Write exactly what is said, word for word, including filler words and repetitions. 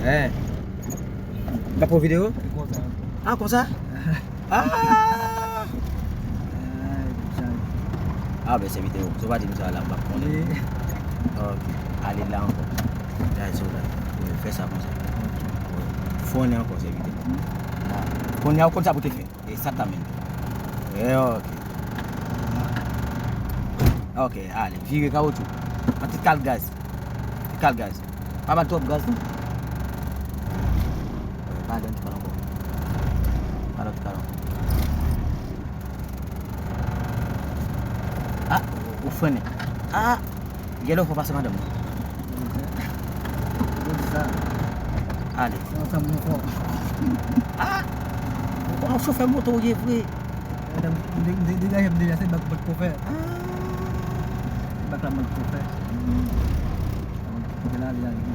Eh. M pa pran videyo? Se konsa. Ah, konsa? Ah! Ay, chay. Ah, ben, se videyo. Si w pa di m sa la, m p ap konnen. Wi. Ok. Ale la ankò. Gade sou la. Wi, fè sa konsa. Wi. Fò w ankò, se videyo. Ah. Kounye a, w konn sa pou te fè. Exactamente. Eh, ok. Ok, ale, vire kawotchou. An ti kal gaz. Ti kal gaz. Pa ba l twòp gaz, non. Eh, pa lè an ti kal ankò. Pa lè an ti kal ankò. Ah, ou frennen. Ah, gen lè w fò pase madanm nan. Ou di sa. Ale. Se yon fanm nou fò. Ah! Ou chofè moto ou ye vre. Degaje m deja, se bak, bak pou fè. Ah! Se bak la, bak pou fè. Kote la, li a, li